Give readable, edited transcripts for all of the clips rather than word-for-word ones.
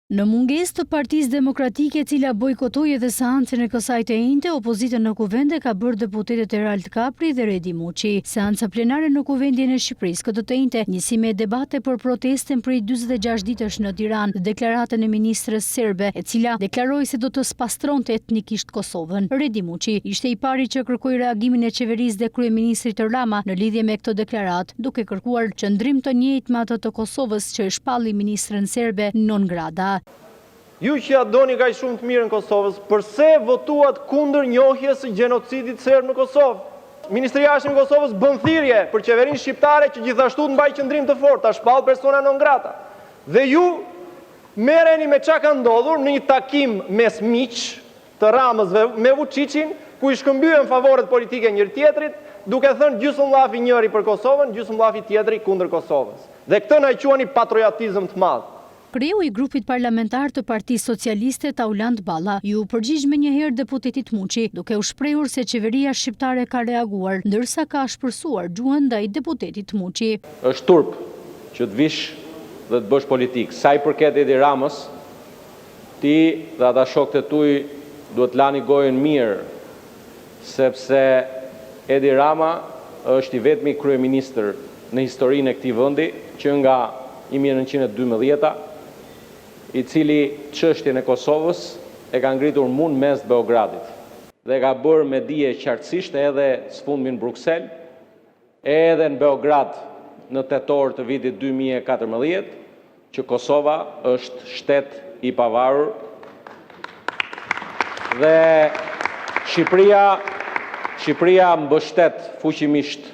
Në mungesë të Partisë Demokratike e cila bojkotoi edhe seancën e kësaj të enjte, opozitën në Kuvend e ka bërë deputetët Erald Kapri dhe Redi Muçi. Seanca plenare në Kuvendin e Shqipërisë këtë të enjte nisi me debate për protestën prej 46 ditësh në Tiranë dhe deklaratën e ministres serbe, e cila deklaroi se do të spastronte etnikisht Kosovën. Redi Muçi ishte i pari që kërkoi reagimin e qeverisë dhe kryeministrit Rama në lidhje me këtë deklaratë. duke kërkuar qëndrim të njëjtë me atë të Kosovës që e shpalli ministren serbe non grata. Ju që ia doni kaq shumë të mirën Kosovës, përse votuat kundër njohjes së gjenocidit serb në Kosovë? Ministri i Jashtëm i Kosovës bën thirrje për qeverinë shqiptare që gjithashtu të mbajë qëndrim të fortë, ta shpallë persona non grata. Dhe ju merreni me ça ka ndodhur në një takim mes miqsh, të Ramës me Vuçiçin, ku i shkëmbyen favoret politike njëri-tjetrit, duke thënë gjysmë llafi njëri për Kosovën, gjysmë llafi tjetri kundër Kosovës. Dhe këtë na e quani patriotizëm të madh. Kreu i grupit parlamentar të Partisë Socialiste, Taulant Balla, iu përgjigj menjëherë deputetit Muçi, duke u shprehur se qeveria shqiptare ka reaguar, ndërsa ka ashpërsuar gjuhën ndaj deputetit Muçi. Është turp që të vish dhe të bësh politikë. Sa i përket Edi Ramës, Ti dhe ata shokët e tuj duhet të lani gojën mirë sepse Edi Rama është i vetmi kryeministër në historinë e këtij vendi që nga 1912-a i cili çështjen e Kosovës e ka ngritur mu në mes të Beogradit dhe e ka bërë me dije qartësisht edhe së fundmi në Bruksel Edhe në Beograd në tetor të vitit 2014, që Kosova është shtet i pavarur dhe Shqipëria Shqipëria mbështet fuqimisht,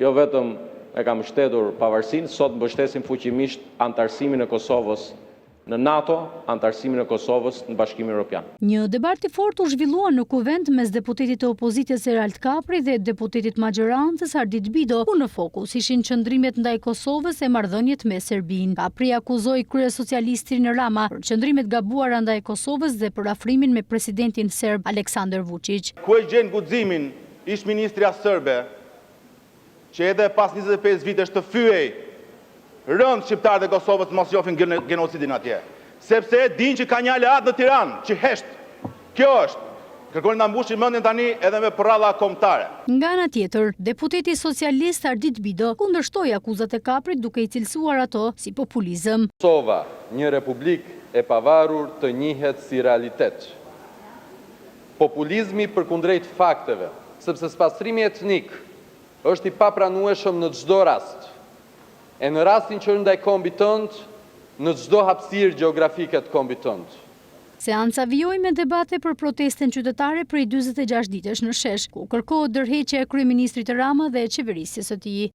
jo vetëm e ka mbështetur pavarësinë, sot mbështesim fuqimisht anëtarësimin e Kosovës në NATO, anëtarësimin e Kosovës në Bashkimin Europian. Një debat i fortë u zhvillua në Kuvend mes deputetit të opozitës Erald Kapri dhe deputetit maxhorancës Ardit Bido, ku në fokus ishin qëndrimet ndaj Kosovës e marrëdhëniet me Serbinë. Kapri akuzoi kryesocialistin Rama për qëndrimet e gabuara ndaj Kosovës dhe për afrimin me presidentin serb Aleksandër Vuçiq. Ku e gjen guximin ish-ministrja serbe që edhe pas 25 vitesh të fyejë rëndë shqiptarët e Kosovës të mos njohin genocidin atje, sepse e dinë që ka një aleat në Tiranë që hesht. Kjo është. Kërkoni ta mbushin mendjen tani edhe me përralla kombëtare. Nga ana tjetër, deputeti socialist Ardit Bido kundërshtoi akuzat e Kaprit duke i cilësuar ato si populizëm. Kosova, një republikë e pavarur të njihet si realitet. Populizmi përkundrejt fakteve, sepse spastrimi etnik është i papranueshëm në çdo rast, e në rastin që është ndaj kombit tënd, në çdo hapësirë gjeografike të kombit tënd. Seanca vijoi me debate për protestën qytetare prej 46 ditësh në shesh, ku kërkohet dorëheqja e kryeministrit Rama dhe e qeverisjes së tij.